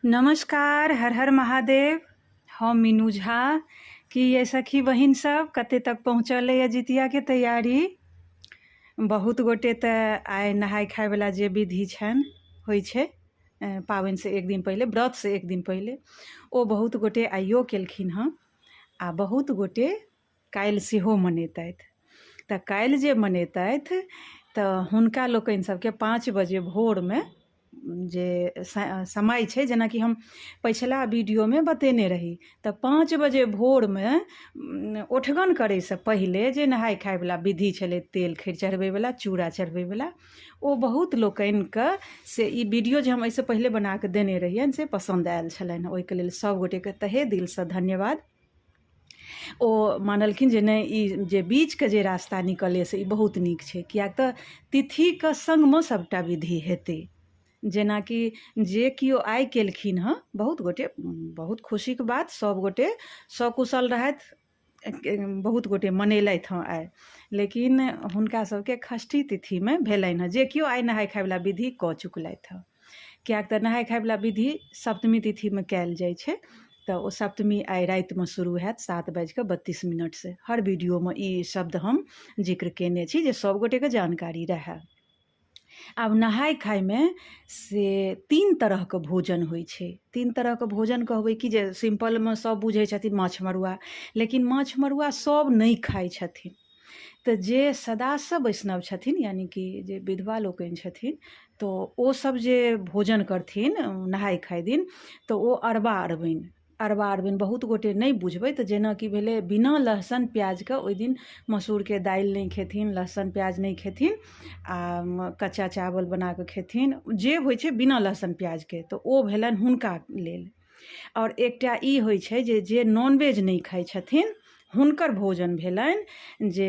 नमस्कार, हर हर महादेव। हम मीनू झा। की ये सखी बहिन सब कते तक पहुँचल ये जितिया के तैयारी? बहुत गोटे तऽ आइ नहाय खाय वाला जे विधि छनि होइ छै पाबनि से एक दिन पहिले, व्रत से एक दिन पहिले, ओ बहुत गोटे आइयो केलखिन हँ आ बहुत गोटे काल्हि सेहो मनेतथि। तऽ काल्हि जे मनेतथि तऽ हुनका लोकनि सबके 5 बजे भोरमे जे समय छै, जेनाकि हम पछिला वीडियोमे बतेने रही, तऽ 5 बजे भोरमे ओठगन करैसँ पहिले जे नहाय खायवला विधि छलै, तेल खैर चढ़बैवला, चूड़ा चढ़बैवला, ओ बहुत लोकनिके से ई वीडियो जे हम एहिसँ पहिले बनाकऽ देने रहियनि से पसन्द आयल छलनि। ओहिके लेल सब गोटेके तहे दिलसँ धन्यवाद। ओ मानलखिन जे नहि, ई जे बीचके जे रास्ता निकललै से ई बहुत नीक छै, किएक तऽ तिथिके सङ्गमे सभटा विधि हेतै। जेनाकि जे केओ आइ केलखिन हँ, बहुत गोटे, बहुत खुशीके बात, सभ गोटे सकुशल रहथि। बहुत गोटे मनेलथि हँ आइ, लेकिन हुनका सभके षष्ठी तिथिमे भेलनि हँ, जे केओ आइ नहाय खायवला विधि कऽ चुकलथि हँ, किएक तऽ नहाय खायवला विधि सप्तमी तिथिमे कयल जाइ छै। तऽ ओ सप्तमी आइ रातिमे शुरू हैत 7:32 से। हर वीडियोमे ई शब्द हम जिक्र कयने छी जे सभ गोटेके जानकारी रहए। आब नहाय खायमे से 3 तरहके भोजन होइ छै। 3 तरहके भोजन कहबै कि जे सिम्पलमे सभ बुझै छथिन माछ मड़ुआ, लेकिन माछ मड़ुआ सभ नहि खाइ छथिन। तऽ जे सदासँ वैष्णव छथिन, यानि कि जे विधवा लोकनि छथिन, तऽ ओ सब जे भोजन करथिन नहाय खाय दिन, तऽ ओ अरबा अरबाइन, अरबा अरबाइन बहुत गोटे नहि बुझबै, तऽ जेनाकि भेलै बिना लहसुन प्याजके ओहि दिन मसूरके दालि नहि खेथिन, लहसुन प्याज नहि खेथिन आ कच्चा चावल बनाकऽ खेथिन, जे होइ छै बिना लहसुन प्याजके, तऽ ओ भेलनि हुनका लेल। आओर एकटा ई होइ छै जे जे नॉनवेज नहि खाइ छथिन, हुनकर भोजन भेलनि जे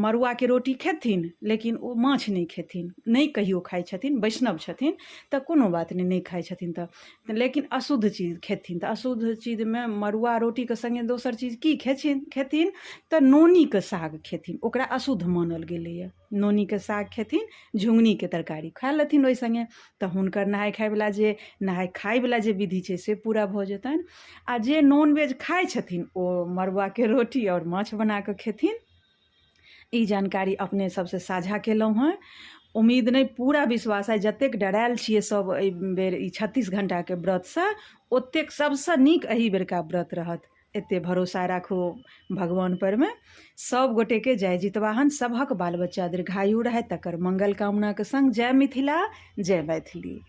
मड़ुआके रोटी खेथिन, लेकिन ओ माछ नहि खेथिन। नहि कहियो खाइ छथिन, वैष्णव छथिन तऽ कोनो बात नहि, नहि खाइ छथिन तऽ, लेकिन अशुद्ध चीज खेथिन। तऽ अशुद्ध चीजमे मड़ुआ रोटीके सङ्गे दोसर चीज की खेथिन? तऽ नोनीके साग खेथिन, ओकरा अशुद्ध मानल गेलैए। नोनीके साग खेथिन, झुङ्गनीके तरकारी खा लेथिन ओहि सङ्गे, तऽ हुनकर नहाय खायवला जे नहाय खायवला जे विधि छै से पूरा भऽ जेतनि। आ जे नॉनवेज खाइ छथिन, ओ मड़ुआके रोटी आओर माछ बना कऽ खेथिन। ई जानकारी अपने सबसँ साझा केलहुँ हँ। उम्मीद नहि, पूरा विश्वास अइ, जतेक डरायल छियै सब एहि बेर ई 36 घण्टाके व्रतसँ, ओतेक सबसँ नीक एहि बेरका व्रत रहत। एते भरोसा राखू भगवान परमे। सब गोटेके जय जितवाहन, सभक बाल बच्चा दीर्घायु रहै तकर मंगल कामनाके संग जय मिथिला, जय मैथिली।